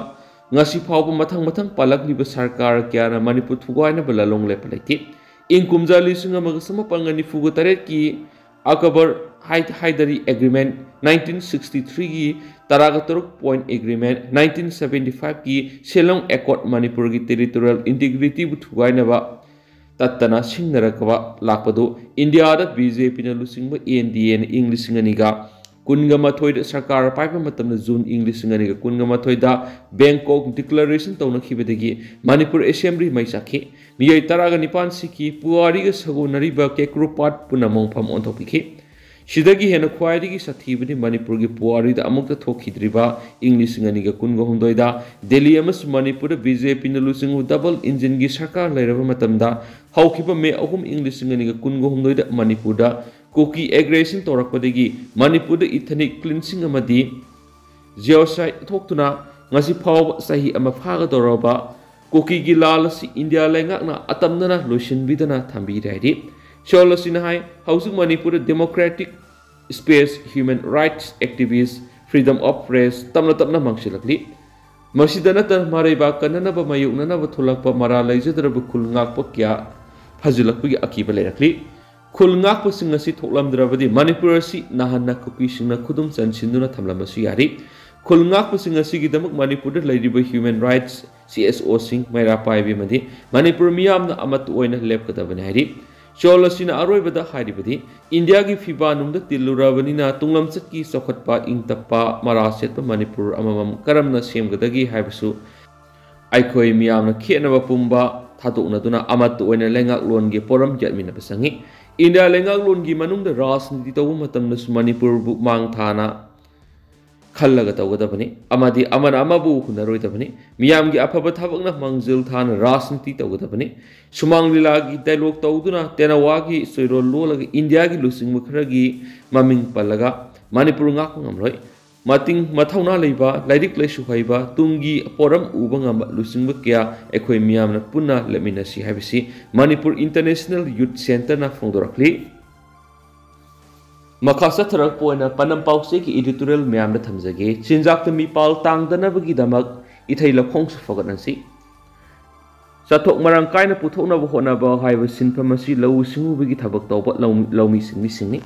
ꯉꯁꯤ ꯐꯥꯎꯕ ꯃꯊꯪ ꯃꯊꯪ ꯄꯥꯜꯂꯛꯂꯤꯕ ꯁꯔꯀꯥꯔ ꯀꯌꯥꯅ ꯃꯅꯤꯄꯨꯔ ꯊꯨꯒꯥꯏꯅꯕ ꯂꯥꯂꯣꯡ ꯂꯦꯞꯄ ꯂꯩꯇꯦ꯫ ꯏꯪ ꯀꯨꯝꯖꯥ ꯂꯤꯁꯤꯡ ꯑꯃꯒ ꯆꯃꯥꯄꯜꯒ ꯅꯤꯐꯨꯒ ꯇꯔꯦꯠꯀꯤ ꯑꯀꯕꯔ ꯍꯥꯏ-, ꯍꯥꯏꯗꯔꯤ ꯑꯦꯒ꯭ꯔꯤꯃꯦꯟ, ꯅꯥꯏꯟꯇꯤꯟ ꯁꯤꯛꯁꯇꯤ ꯊ꯭ꯔꯤꯒꯤ ꯇꯔꯥꯒ ꯇꯔꯨꯛ ꯄꯣꯏꯟ ꯑꯦꯒ꯭ꯔꯤꯃꯦꯟ, ꯅꯥꯏꯟꯇꯤꯟ ꯁꯕꯦꯟꯇꯤ ꯐꯥꯏꯚꯀꯤ ꯁꯤꯂꯣꯡ ꯑꯦꯀꯣꯔꯗ ꯃꯅꯤꯄꯨꯔꯒꯤ ꯇꯦꯔꯤꯇꯣꯔꯤꯌꯦꯜ ꯏꯟꯇꯤꯒ꯭ꯔꯤꯇꯤꯕꯨ ꯊꯨꯒꯥꯏꯅꯕ ꯇꯠꯇꯅ ꯁꯤꯡꯅꯔꯛꯄ ꯂꯥꯛꯄꯗꯨ ꯏꯟꯗꯤꯌꯥꯗ ꯕꯤ ꯖꯦ ꯄꯤꯅ ꯂꯨꯆꯤꯡꯕ ꯑꯦꯟ ꯗꯤ ꯑꯦꯅ ꯏꯪ ꯂꯤꯁꯤꯡ ꯑꯅꯤꯒ ꯀꯨꯟꯒ ꯃꯥꯊꯣꯏꯗ ꯁꯔꯀꯥꯔ ꯄꯥꯏꯕ ꯃꯇꯝꯗ ꯖꯨꯟ ꯏꯪ ꯂꯤꯁꯤꯡ ꯑꯅꯤꯒ ꯀꯨꯟꯒ ꯃꯥꯊꯣꯏꯗ ꯕꯦꯡꯀꯣꯛ ꯗꯤꯀ꯭ꯂꯔꯦꯁꯟ ꯇꯧꯅꯈꯤꯕꯗꯒꯤ ꯃꯅꯤꯄꯨꯔ ꯑꯦꯁꯦꯝꯕ꯭ꯂꯤ ꯃꯩ ꯆꯥꯛꯈꯤ꯫ ꯃꯤꯑꯣꯏ ꯇꯔꯥꯒ ꯅꯤꯄꯥꯟ ꯁꯤꯈꯤ, ꯄꯨꯋꯥꯔꯤꯒ ꯁꯥꯒꯣꯟꯅꯔꯤꯕ ꯀꯦꯀ꯭ꯔꯣꯄꯥꯠ ꯄꯨꯝꯅꯃꯛ ꯃꯐꯝ ꯑꯣꯟꯊꯣꯛꯄꯤꯈꯤ꯫ ꯁꯤꯗꯒꯤ ꯍꯦꯟꯅ ꯈ꯭ꯋꯥꯏꯗꯒꯤ ꯁꯥꯊꯤꯕꯗꯤ ꯃꯅꯤꯄꯨꯔꯒꯤ ꯄꯨꯋꯥꯔꯤꯗ ꯑꯃꯨꯛꯇ ꯊꯣꯛꯈꯤꯗ꯭ꯔꯤꯕ ꯏꯪ ꯂꯤꯁꯤꯡ ꯑꯅꯤꯒ ꯀꯨꯟꯒ ꯍꯨꯝꯗꯣꯏꯗ ꯗꯦꯜꯂꯤ ꯑꯃꯁꯨꯡ ꯃꯅꯤꯄꯨꯔꯗ ꯕꯤ ꯖꯦ ꯄꯤꯅ ꯂꯨꯆꯤꯡꯕ ꯗꯕꯜ ꯏꯟꯖꯤꯟꯒꯤ ꯁꯔꯀꯥꯔ ꯂꯩꯔꯕ ꯃꯇꯝꯗ ꯍꯧꯈꯤꯕ ꯃꯦ ꯑꯍꯨꯝ ꯏꯪ ꯂꯤꯁꯤꯡ ꯑꯅꯤꯒ ꯀꯨꯟꯒ ꯍꯨꯝꯗꯣꯏꯗ ꯃꯅꯤꯄꯨꯔꯗ ꯀꯨꯀꯤ ꯑꯦꯒ꯭ꯔꯦꯁꯟ ꯇꯧꯔꯛꯄꯗꯒꯤ ꯃꯅꯤꯄꯨꯔꯗ ꯏꯊꯅꯤꯛ ꯀ꯭ꯂꯤꯟꯁꯤꯡ ꯑꯃꯗꯤ ꯖꯤꯑꯣꯁꯥꯏꯠ ꯊꯣꯛꯇꯨꯅ ꯉꯁꯤ ꯐꯥꯎꯕ ꯆꯍꯤ ꯑꯃ ꯐꯥꯒꯗꯧꯔꯕ ꯀꯨꯀꯤꯒꯤ ꯂꯥꯜ ꯑꯁꯤ ꯏꯟꯗꯤꯌꯥ ꯂꯩꯉꯥꯛꯅ ꯑꯇꯝꯅꯅ ꯂꯣꯏꯁꯤꯟꯕꯤꯗꯅ ꯊꯝꯕꯤꯔꯦ ꯍꯥꯏꯔꯤ꯫ ꯁꯣꯜ ꯑꯁꯤꯅ ꯍꯥꯏ, ꯍꯧꯖꯤꯛ ꯃꯅꯤꯄꯨꯔꯗ democratic space, human rights activist, freedom of press ꯇꯞꯅ ꯇꯞꯅ ꯃꯥꯡꯁꯤꯜꯂꯛꯂꯤ꯫ ꯃꯁꯤꯗ ꯅꯠꯇꯅ ꯃꯔꯩꯕꯥꯛ ꯀꯟꯅꯅꯕ ꯃꯥꯌꯣꯛꯅꯅꯕ ꯊꯣꯛꯂꯛꯄ ꯃꯔꯥꯜ ꯂꯩꯖꯗ꯭ꯔꯕ ꯈꯨꯜ ꯉꯥꯛꯄ ꯀꯌꯥ ꯐꯖꯤꯜꯂꯛꯄꯒꯤ ꯑꯀꯤꯕ ꯂꯩꯔꯛꯂꯤ꯫ ꯈꯨꯜ ꯉꯥꯛꯄꯁꯤꯡ ꯑꯁꯤ ꯊꯣꯛꯂꯝꯗ꯭ꯔꯕꯗꯤ ꯃꯅꯤꯄꯨꯔ ꯑꯁꯤ ꯅꯍꯥꯟꯅ ꯀꯨꯀꯤꯁꯤꯡꯅ ꯈꯨꯗꯨꯝ ꯆꯟꯁꯤꯟꯗꯨꯅ ꯊꯝꯂꯝꯕꯁꯨ ꯌꯥꯔꯤ꯫ ꯈꯨꯜ ꯉꯥꯛꯄꯁꯤꯡ ꯑꯁꯤꯒꯤꯗꯃꯛ ꯃꯅꯤꯄꯨꯔꯗ ꯂꯩꯔꯤꯕ human rights C S O ꯁꯤꯡ, ꯃꯩꯔꯥ ꯄꯥꯏꯕꯤ ꯑꯃꯗꯤ ꯃꯅꯤꯄꯨꯔ ꯃꯤꯌꯥꯝꯅ ꯑꯃꯠꯇ ꯑꯣꯏꯅ ꯂꯦꯞꯀꯗꯕꯅꯤ ꯍꯥꯏꯔꯤ꯫ ꯆꯣꯜ ꯑꯁꯤꯅ ꯑꯔꯣꯏꯕꯗ ꯍꯥꯏꯔꯤꯕꯗꯤ, ꯏꯟꯗꯤꯌꯥꯒꯤ ꯐꯤꯕꯥ ꯅꯨꯡꯗ ꯇꯤꯜꯂꯨꯔꯕꯅꯤꯅ ꯇꯨꯡꯂꯝꯆꯠꯀꯤ ꯆꯥꯎꯈꯠꯄ, ꯏꯪ ꯇꯞꯄ, ꯃꯔꯥ ꯁꯦꯠꯄ ꯃꯅꯤꯄꯨꯔ ꯑꯃꯃꯝ ꯀꯔꯝꯅ ꯁꯦꯝꯒꯗꯒꯦ ꯍꯥꯏꯕꯁꯨ ꯑꯩꯈꯣꯏ ꯃꯤꯌꯥꯝꯅ ꯈꯦꯠꯅꯕ ꯄꯨꯝꯕ ꯊꯥꯗꯣꯛꯅꯗꯨꯅ ꯑꯃꯠꯇ ꯑꯣꯏꯅ ꯂꯩꯉꯥꯛꯂꯣꯟꯒꯤ ꯄꯣꯔꯝ ꯌꯥꯠꯃꯤꯟꯅꯕ ꯆꯪꯏ꯫ ꯏꯟꯗꯤꯌꯥ ꯂꯩꯉꯥꯛꯂꯣꯟꯒꯤ ꯃꯅꯨꯡꯗ ꯔꯥꯖꯅꯤꯇꯤ ꯇꯧꯕ ꯃꯇꯝꯗꯁꯨ ꯃꯅꯤꯄꯨꯔꯕꯨ ꯃꯥꯡ ꯊꯥꯅ ꯈꯜꯂꯒ ꯇꯧꯒꯗꯕꯅꯤ ꯑꯃꯗꯤ ꯑꯃꯅ ꯑꯃꯕꯨ ꯍꯨꯟꯅꯔꯣꯏꯗꯕꯅꯤ꯫ ꯃꯤꯌꯥꯝꯒꯤ ꯑꯐꯕ ꯊꯕꯛꯅ ꯃꯥꯡꯖꯤꯜ ꯊꯥꯅ ꯔꯥꯖꯅꯤꯇꯤ ꯇꯧꯒꯗꯕꯅꯤ꯫ ꯁꯨꯃꯥꯡ ꯂꯤꯂꯥꯒꯤ dialogue ꯇꯧꯗꯨꯅ ꯇꯦꯅꯋꯥꯒꯤ ꯆꯣꯏꯔꯣꯜ ꯂꯣꯜꯂꯒ ꯏꯟꯗꯤꯌꯥꯒꯤ ꯂꯨꯆꯤꯡꯕ ꯈꯔꯒꯤ ꯃꯃꯤꯡ ꯄꯜꯂꯒ ꯃꯅꯤꯄꯨꯔ ꯉꯥꯛꯄ ꯉꯝꯂꯣꯏ꯫ ꯃꯇꯤꯡ ꯃꯊꯧꯅꯥ ꯂꯩꯕ, ꯂꯥꯏꯔꯤꯛ ꯂꯥꯏꯁꯨ ꯍꯩꯕ, ꯇꯨꯡꯒꯤ ꯄꯣꯔꯝ ꯎꯕ ꯉꯝꯕ ꯂꯨꯆꯤꯡꯕ ꯀꯌꯥ ꯑꯩꯈꯣꯏ ꯃꯤꯌꯥꯝꯅ ꯄꯨꯟꯅ ꯂꯦꯞꯃꯤꯟꯅꯁꯤ ꯍꯥꯏꯕꯁꯤ ꯃꯅꯤꯄꯨꯔ International Youth Centreꯅ ꯐꯣꯡꯗꯣꯔꯛꯂꯤ꯫ ꯃꯈꯥ ꯆꯠꯊꯔꯛꯄ ꯑꯣꯏꯅ ꯄꯅꯝ ꯄꯥꯎꯆꯦꯒꯤ editorial ꯃꯌꯥꯝꯗ ꯊꯝꯖꯒꯦ꯫ ꯆꯤꯟꯖꯥꯛꯇ ꯃꯤꯄꯥꯜ ꯇꯥꯡꯗꯅꯕꯒꯤꯗꯃꯛ ꯏꯊꯩ ꯂꯧꯈꯣꯡꯁꯨ ꯐꯒꯠꯍꯟꯁꯤ꯫ ꯆꯥꯊꯣꯛ ꯃꯔꯥꯡ ꯀꯥꯏꯅ ꯄꯨꯊꯣꯛꯅꯕ ꯍꯣꯠꯅꯕ ꯍꯥꯏꯕ ꯁꯤꯟꯐꯝ ꯑꯁꯤ ꯂꯧꯎ ꯁꯤꯡꯎꯕꯒꯤ ꯊꯕꯛ ꯇꯧꯕ ꯂꯧ-, ꯂꯧꯃꯤ ꯁꯤꯟꯃꯤꯁꯤꯡꯅꯤ꯫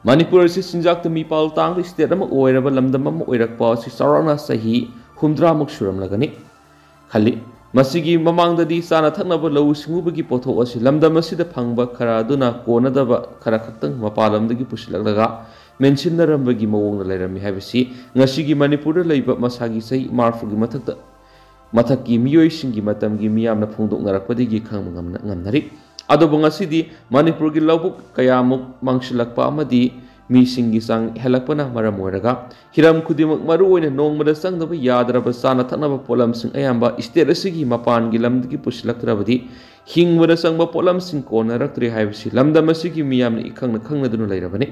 ꯃꯅꯤꯄꯨꯔ ꯑꯁꯤ ꯆꯤꯟꯖꯥꯛꯇ ꯃꯤꯄꯥꯜ ꯇꯥꯡꯕ state ꯑꯃ ꯑꯣꯏꯔꯕ ꯂꯝꯗꯝ ꯑꯃ ꯑꯣꯏꯔꯛꯄ ꯑꯁꯤ ꯆꯥꯎꯔꯥꯛꯅ ꯆꯍꯤ ꯍꯨꯝꯗ꯭ꯔꯥꯃꯨꯛ ꯁꯨꯔꯝꯂꯒꯅꯤ ꯈꯜꯂꯤ꯫ ꯃꯁꯤꯒꯤ ꯃꯃꯥꯡꯗꯗꯤ ꯆꯥꯅ ꯊꯛꯅꯕ ꯂꯧꯎ ꯁꯤꯡꯎꯕꯒꯤ ꯄꯣꯠꯊꯣꯛ ꯑꯁꯤ ꯂꯝꯗꯝ ꯑꯁꯤꯗ ꯐꯪꯕ ꯈꯔ ꯑꯗꯨꯅ ꯀꯣꯟꯅꯗꯕ ꯈꯔ ꯈꯛꯇꯪ ꯃꯄꯥꯟ ꯂꯝꯗꯒꯤ ꯄꯨꯁꯤꯜꯂꯛꯂꯒ ꯃꯦꯟꯁꯤꯟꯅꯔꯝꯕꯒꯤ ꯃꯑꯣꯡꯗ ꯂꯩꯔꯝꯃꯤ ꯍꯥꯏꯕꯁꯤ ꯉꯁꯤꯒꯤ ꯃꯅꯤꯄꯨꯔꯗ ꯂꯩꯕ ꯃꯁꯥꯒꯤ ꯆꯍꯤ ꯃꯔꯐꯨꯒꯤ ꯃꯊꯛꯇ ꯃꯊꯛꯀꯤ ꯃꯤꯑꯣꯏꯁꯤꯡꯒꯤ ꯃꯇꯝꯒꯤ ꯃꯤꯌꯥꯝꯅ ꯐꯣꯡꯗꯣꯛꯅꯔꯛꯄꯗꯒꯤ ꯈꯪꯕ ꯉꯝꯅ-, ꯉꯝꯅꯔꯤ꯫ ꯑꯗꯨꯕꯨ ꯉꯁꯤꯗꯤ ꯃꯅꯤꯄꯨꯔꯒꯤ ꯂꯧꯕꯨꯛ ꯀꯌꯥꯃꯨꯛ ꯃꯥꯡꯁꯤꯜꯂꯛꯄ ꯑꯃꯗꯤ ꯃꯤꯁꯤꯡꯒꯤ ꯆꯥꯡ ꯍꯦꯜꯂꯛꯄꯅ ꯃꯔꯝ ꯑꯣꯏꯔꯒ ꯍꯤꯔꯝ ꯈꯨꯗꯤꯡꯃꯛ, ꯃꯔꯨꯑꯣꯏꯅ ꯅꯣꯡꯃꯗ ꯆꯪꯗꯕ ꯌꯥꯗ꯭ꯔꯕ ꯆꯥꯅ ꯊꯛꯅꯕ ꯄꯣꯠꯂꯝꯁꯤꯡ ꯑꯌꯥꯝꯕ state ꯑꯁꯤꯒꯤ ꯃꯄꯥꯟꯒꯤ ꯂꯝꯗꯒꯤ ꯄꯨꯁꯤꯜꯂꯛꯇ꯭ꯔꯕꯗꯤ ꯍꯤꯡꯕꯗ ꯆꯪꯕ ꯄꯣꯠꯂꯝꯁꯤꯡ ꯀꯣꯟꯅꯔꯛꯇ꯭ꯔꯦ ꯍꯥꯏꯕꯁꯤ ꯂꯝꯗꯝ ꯑꯁꯤꯒꯤ ꯃꯤꯌꯥꯝꯅ ꯏꯈꯪꯅ ꯈꯪꯅꯗꯨꯅ ꯂꯩꯔꯕꯅꯤ꯫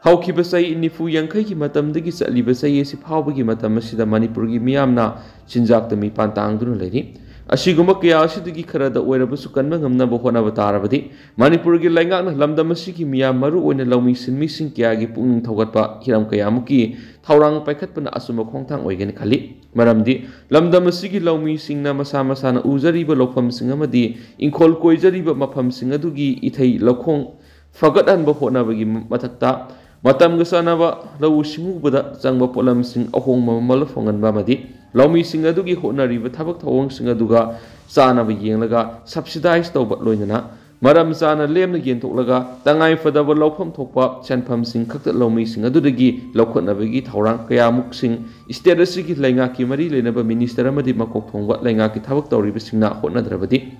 ꯍꯧꯈꯤꯕ ꯆꯍꯤ ꯅꯤꯐꯨ ꯌꯥꯡꯈꯩꯒꯤ ꯃꯇꯝꯗꯒꯤ ꯆꯠꯂꯤꯕ ꯆꯍꯤ ꯑꯁꯤ ꯐꯥꯎꯕꯒꯤ ꯃꯇꯝ ꯑꯁꯤꯗ ꯃꯅꯤꯄꯨꯔꯒꯤ ꯃꯤꯌꯥꯝꯅ ꯆꯤꯟꯖꯥꯛꯇ ꯃꯤꯄꯥꯟ ꯇꯥꯡꯗꯨꯅ ꯂꯩꯔꯤ꯫ ꯑꯁꯤꯒꯨꯝꯕ ꯀꯌꯥ ꯑꯁꯤꯗꯒꯤ ꯈꯔꯗ ꯑꯣꯏꯔꯕꯁꯨ ꯀꯟꯕ ꯉꯝꯅꯕ ꯍꯣꯠꯅꯕ ꯇꯥꯔꯕꯗꯤ ꯃꯅꯤꯄꯨꯔꯒꯤ ꯂꯩꯉꯥꯛꯅ ꯂꯝꯗꯝ ꯑꯁꯤꯒꯤ ꯃꯤꯌꯥꯝ, ꯃꯔꯨꯑꯣꯏꯅ ꯂꯧꯃꯤ ꯁꯤꯟꯃꯤꯁꯤꯡ ꯀꯌꯥꯒꯤ ꯄꯨꯛꯅꯤꯡ ꯊꯧꯒꯠꯄ ꯍꯤꯔꯝ ꯀꯌꯥꯃꯨꯛꯀꯤ ꯊꯧꯔꯥꯡ ꯄꯥꯏꯈꯠꯄꯅ ꯑꯆꯨꯝꯕ ꯈꯣꯡꯊꯥꯡ ꯑꯣꯏꯒꯅꯤ ꯈꯜꯂꯤ꯫ ꯃꯔꯝꯗꯤ ꯂꯝꯗꯝ ꯑꯁꯤꯒꯤ ꯂꯧꯃꯤꯁꯤꯡꯅ ꯃꯁꯥ ꯃꯁꯥꯅ ꯎꯖꯔꯤꯕ ꯂꯧꯐꯝꯁꯤꯡ ꯑꯃꯗꯤ ꯏꯪꯈꯣꯜ ꯀꯣꯏꯖꯔꯤꯕ ꯃꯐꯝꯁꯤꯡ ꯑꯗꯨꯒꯤ ꯏꯊꯩ ꯂꯧꯈꯣꯡ ꯐꯒꯠꯍꯟꯕ ꯍꯣꯠꯅꯕꯒꯤ ꯃꯊꯛꯇ, ꯃꯇꯝꯒ ꯆꯥꯟꯅꯕ ꯂꯧꯎ ꯁꯤꯡꯎꯕꯗ ꯆꯪꯕ ꯄꯣꯠꯂꯝꯁꯤꯡ ꯑꯍꯣꯡꯕ ꯃꯃꯜ ꯐꯪꯍꯟꯕ ꯑꯃꯗꯤ ꯂꯧꯃꯤꯁꯤꯡ ꯑꯗꯨꯒꯤ ꯍꯣꯠꯅꯔꯤꯕ ꯊꯕꯛ ꯊꯧꯑꯣꯡꯁꯤꯡ ꯑꯗꯨꯒ ꯆꯥꯅꯕ ꯌꯦꯡꯂꯒ subsidize ꯇꯧꯕ, ꯂꯣꯏꯅꯅ ꯃꯔꯝ ꯆꯥꯅ ꯂꯦꯝꯅ ꯌꯦꯟꯊꯣꯛꯂꯒ ꯇꯉꯥꯏ ꯐꯗꯕ ꯂꯧꯐꯝ ꯊꯣꯛꯄ ꯁꯦꯟꯐꯝꯁꯤꯡ ꯈꯛꯇ ꯂꯧꯃꯤꯁꯤꯡ ꯑꯗꯨꯗꯒꯤ ꯂꯧꯈꯠꯅꯕꯒꯤ ꯊꯧꯔꯥꯡ ꯀꯌꯥꯃꯨꯛꯁꯤꯡ state ꯑꯁꯤꯒꯤ ꯂꯩꯉꯥꯛꯀꯤ ꯃꯔꯤ ꯂꯩꯅꯕ minister ꯑꯃꯗꯤ ꯃꯀꯣꯛ ꯊꯣꯡꯕ ꯂꯩꯉꯥꯛꯀꯤ ꯊꯕꯛ ꯇꯧꯔꯤꯕꯁꯤꯡꯅ ꯍꯣꯠꯅꯗ꯭ꯔꯕꯗꯤ,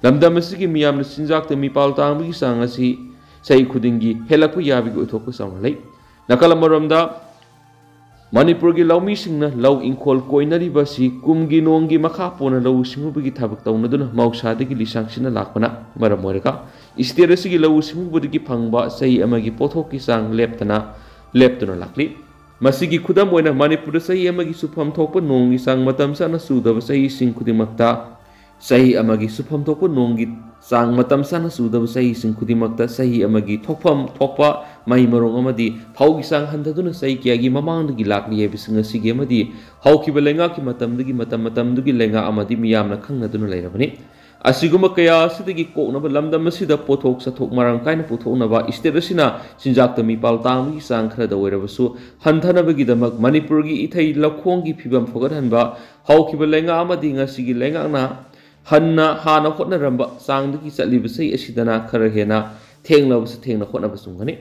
ꯂꯝꯗꯝ ꯑꯁꯤꯒꯤ ꯃꯤꯌꯥꯝꯅ ꯆꯤꯟꯖꯥꯛꯇ ꯃꯤꯄꯥꯜ ꯇꯥꯡꯕꯒꯤ ꯆꯥꯡ ꯑꯁꯤ ꯆꯍꯤ ꯈꯨꯗꯤꯡꯒꯤ ꯍꯦꯜꯂꯛꯄ ꯌꯥꯕꯒꯤ ꯑꯣꯏꯊꯣꯛꯄ ꯆꯥꯎꯅ ꯂꯩ꯫ ꯅꯥꯀꯜ ꯑꯃꯔꯣꯝꯗ, ꯃꯅꯤꯄꯨꯔꯒꯤ ꯂꯧꯃꯤꯁꯤꯡꯅ ꯂꯧ ꯏꯪꯈꯣꯜ ꯀꯣꯏꯅꯔꯤꯕ ꯑꯁꯤ ꯀꯨꯝꯒꯤ ꯅꯣꯡꯒꯤ ꯃꯈꯥ ꯄꯣꯟꯅ ꯂꯧꯎ ꯁꯤꯡꯎꯕꯒꯤ ꯊꯕꯛ ꯇꯧꯅꯗꯨꯅ ꯃꯍꯧꯁꯥꯗꯒꯤ ꯂꯤꯁꯥꯡꯁꯤꯟꯅ ꯂꯥꯛꯄꯅ ꯃꯔꯝ ꯑꯣꯏꯔꯒ, state ꯑꯁꯤꯒꯤ ꯂꯧꯎ ꯁꯤꯡꯎꯕꯗꯒꯤ ꯐꯪꯕ ꯆꯍꯤ ꯑꯃꯒꯤ ꯄꯣꯠꯊꯣꯛꯀꯤ ꯆꯥꯡ ꯂꯦꯞꯇꯅ, ꯂꯦꯞꯇꯨꯅ ꯂꯥꯛꯂꯤ꯫ ꯃꯁꯤꯒꯤ ꯈꯨꯗꯝ ꯑꯣꯏꯅ, ꯃꯅꯤꯄꯨꯔꯗ ꯆꯍꯤ ꯑꯃꯒꯤ ꯆꯨꯐꯝ ꯊꯣꯛꯄ ꯅꯣꯡꯒꯤ ꯆꯥꯡ ꯃꯇꯝ ꯆꯥꯅ ꯆꯨꯗꯕ ꯆꯍꯤꯁꯤꯡ ꯈꯨꯗꯤꯡꯃꯛꯇ, ꯆꯍꯤ ꯑꯃꯒꯤ ꯆꯨꯐꯝ ꯊꯣꯛꯄ ꯅꯣꯡꯒꯤ ꯆꯥꯡ ꯃꯇꯝ ꯆꯥꯅ ꯆꯨꯗꯕ ꯆꯍꯤꯁꯤꯡ ꯈꯨꯗꯤꯡꯃꯛꯇ, ꯆꯍꯤ ꯑꯃꯒꯤ ꯊꯣꯛꯐꯝ ꯊꯣꯛꯄ ꯃꯍꯩ ꯃꯔꯣꯡ ꯑꯃꯗꯤ ꯐꯧꯒꯤ ꯆꯥꯡ ꯍꯟꯊꯗꯨꯅ ꯆꯍꯤ ꯀꯌꯥꯒꯤ ꯃꯃꯥꯡꯗꯒꯤ ꯂꯥꯛꯂꯤ ꯍꯥꯏꯕꯁꯤꯡ ꯑꯁꯤꯒꯤ ꯑꯃꯗꯤ ꯍꯧꯈꯤꯕ ꯂꯩꯉꯥꯛꯀꯤ ꯃꯇꯝꯗꯒꯤ ꯃꯇꯝ ꯃꯇꯝꯗꯨꯒꯤ ꯂꯩꯉꯥꯛ ꯑꯃꯗꯤ ꯃꯤꯌꯥꯝꯅ ꯈꯪꯅꯗꯨꯅ ꯂꯩꯔꯕꯅꯤ꯫ ꯑꯁꯤꯒꯨꯝꯕ ꯀꯌꯥ ꯑꯁꯤꯗꯒꯤ ꯀꯣꯛꯅꯕ, ꯂꯝꯗꯝ ꯑꯁꯤꯗ ꯄꯣꯠꯊꯣꯛ ꯆꯥꯊꯣꯛ ꯃꯔꯥꯡ ꯀꯥꯏꯅ ꯄꯨꯊꯣꯛꯅꯕ state ꯑꯁꯤꯅ ꯆꯤꯟꯖꯥꯛꯇ ꯃꯤꯄꯥꯜ ꯇꯥꯡꯕꯒꯤ ꯆꯥꯡ ꯈꯔꯗ ꯑꯣꯏꯔꯕꯁꯨ ꯍꯟꯊꯅꯕꯒꯤꯗꯃꯛ ꯃꯅꯤꯄꯨꯔꯒꯤ ꯏꯊꯩ ꯂꯧꯈꯣꯡꯒꯤ ꯐꯤꯕꯝ ꯐꯒꯠꯍꯟꯕ, ꯍꯧꯈꯤꯕ ꯂꯩꯉꯥꯛ ꯑꯃꯗꯤ ꯉꯁꯤꯒꯤ ꯂꯩꯉꯥꯛꯅ ꯍꯟꯅ ꯍꯥꯟꯅ ꯍꯣꯠꯅꯔꯝꯕ ꯆꯥꯡꯗꯒꯤ ꯆꯠꯂꯤꯕ ꯆꯍꯤ ꯑꯁꯤꯗꯅ ꯈꯔ ꯍꯦꯟꯅ ꯊꯦꯡꯂꯕꯁꯨ ꯊꯦꯡꯅ ꯍꯣꯠꯅꯕ ꯆꯨꯝꯒꯅꯤ꯫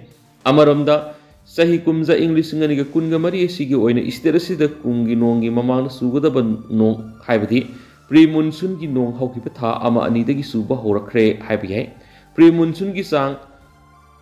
ꯑꯃꯔꯣꯝꯗ, ꯆꯍꯤ ꯀꯨꯝꯖꯥ ꯏꯪ ꯂꯤꯁꯤꯡ ꯑꯅꯤꯒ ꯀꯨꯟꯒ ꯃꯔꯤ ꯑꯁꯤꯒꯤ ꯑꯣꯏꯅ state ꯑꯁꯤꯗ ꯀꯨꯝꯒꯤ ꯅꯣꯡꯒꯤ ꯃꯃꯥꯡꯗ ꯆꯨꯒꯗꯕ ꯅꯣꯡ, ꯍꯥꯏꯕꯗꯤ pre monsoonꯒꯤ ꯅꯣꯡ ꯍꯧꯈꯤꯕ ꯊꯥ ꯑꯃ ꯑꯅꯤꯗꯒꯤ ꯆꯨꯕ ꯍꯧꯔꯛꯈ꯭ꯔꯦ ꯍꯥꯏꯕ ꯌꯥꯏ꯫ Pre monsoonꯒꯤ ꯆꯥꯡ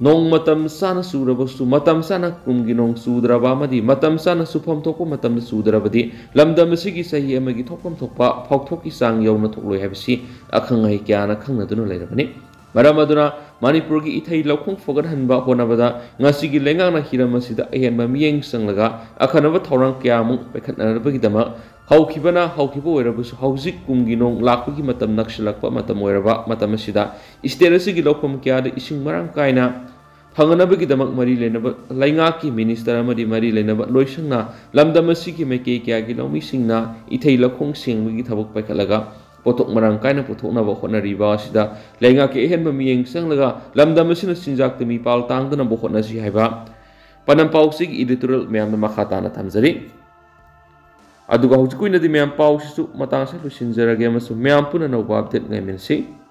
ꯅꯣꯡ ꯃꯇꯝ ꯆꯥꯅ ꯆꯨꯔꯕꯁꯨ, ꯃꯇꯝ ꯆꯥꯅ ꯀꯨꯝꯒꯤ ꯅꯣꯡ ꯆꯨꯗ꯭ꯔꯕ ꯑꯃꯗꯤ ꯃꯇꯝ ꯆꯥꯅ ꯆꯨꯐꯝ ꯊꯣꯛꯄ ꯃꯇꯝꯗ ꯆꯨꯗ꯭ꯔꯕꯗꯤ, ꯂꯝꯗꯝ ꯑꯁꯤꯒꯤ ꯆꯍꯤ ꯑꯃꯒꯤ ꯊꯣꯛꯐꯝ ꯊꯣꯛꯄ ꯐꯥꯎꯊꯣꯛꯀꯤ ꯆꯥꯡ ꯌꯧꯅ ꯊꯣꯛꯂꯣꯏ ꯍꯥꯏꯕꯁꯤ ꯑꯈꯪ ꯑꯍꯩ ꯀꯌꯥꯅ ꯈꯪꯅꯗꯨꯅ ꯂꯩꯔꯕꯅꯤ꯫ ꯃꯔꯝ ꯑꯗꯨꯅ, ꯃꯅꯤꯄꯨꯔꯒꯤ ꯏꯊꯩ ꯂꯧꯈꯣꯡ ꯐꯒꯠꯍꯟꯕ ꯍꯣꯠꯅꯕꯗ ꯉꯁꯤꯒꯤ ꯂꯩꯉꯥꯛꯅ ꯍꯤꯔꯝ ꯑꯁꯤꯗ ꯑꯍꯦꯟꯕ ꯃꯤꯠꯌꯦꯡ ꯆꯪꯂꯒ ꯑꯈꯟꯅꯕ ꯊꯧꯔꯥꯡ ꯀꯌꯥꯃꯨꯛ ꯄꯥꯏꯈꯠꯅꯅꯕꯒꯤꯗꯃꯛ, ꯍꯧꯈꯤꯕꯅ ꯍꯧꯈꯤꯕ ꯑꯣꯏꯔꯕꯁꯨ, ꯍꯧꯖꯤꯛ ꯀꯨꯝꯒꯤ ꯅꯣꯡ ꯂꯥꯛꯄꯒꯤ ꯃꯇꯝ ꯅꯛꯁꯤꯜꯂꯛꯄ ꯃꯇꯝ ꯑꯣꯏꯔꯕ ꯃꯇꯝ ꯑꯁꯤꯗ, state ꯑꯁꯤꯒꯤ ꯂꯧꯐꯝ ꯀꯌꯥꯗ ꯏꯁꯤꯡ ꯃꯔꯥꯡ ꯀꯥꯏꯅ ꯐꯪꯅꯕꯒꯤꯗꯃꯛ ꯃꯔꯤ ꯂꯩꯅꯕ ꯂꯩꯉꯥꯛꯀꯤ minister ꯑꯃꯗꯤ ꯃꯔꯤ ꯂꯩꯅꯕ ꯂꯣꯏꯁꯪꯅ ꯂꯝꯗꯝ ꯑꯁꯤꯒꯤ ꯃꯥꯏꯀꯩ ꯀꯌꯥꯒꯤ ꯂꯧꯃꯤꯁꯤꯡꯅ ꯏꯊꯩ ꯂꯧꯈꯣꯡ ꯁꯦꯡꯕꯒꯤ ꯊꯕꯛ ꯄꯥꯏꯈꯠꯂꯒ, ꯄꯣꯠꯊꯣꯛ ꯃꯔꯥꯡ ꯀꯥꯏꯅ ꯄꯨꯊꯣꯛꯅꯕ ꯍꯣꯠꯅꯔꯤꯕ ꯑꯁꯤꯗ ꯂꯩꯉꯥꯛꯀꯤ ꯑꯍꯦꯟꯕ ꯃꯤꯠꯌꯦꯡ ꯆꯪꯂꯒ ꯂꯝꯗꯝ ꯑꯁꯤꯅ ꯆꯤꯟꯖꯥꯛꯇ ꯃꯤꯄꯥꯜ ꯇꯥꯡꯗꯅꯕ ꯍꯣꯠꯅꯁꯤ ꯍꯥꯏꯕ ꯄꯥꯎꯅꯝ ꯄꯥꯎꯆꯦꯒꯤ editorial ꯃꯌꯥꯝꯅ ꯃꯈꯥ ꯇꯥꯅ ꯊꯝꯖꯔꯤ꯫ ꯑꯗꯨꯒ ꯍꯧꯖꯤꯛꯀꯤ ꯑꯣꯏꯅꯗꯤ ꯃꯌꯥꯝ ꯄꯥꯎꯁꯤꯁꯨ ꯃꯇꯥꯡ ꯑꯁꯤꯗ ꯂꯣꯏꯁꯤꯟꯖꯔꯒꯦ ꯑꯃꯁꯨꯡ ꯃꯌꯥꯝ ꯄꯨꯟꯅ ꯑꯅꯧꯕ update ꯉꯥꯏꯃꯤꯟꯅꯁꯤ꯫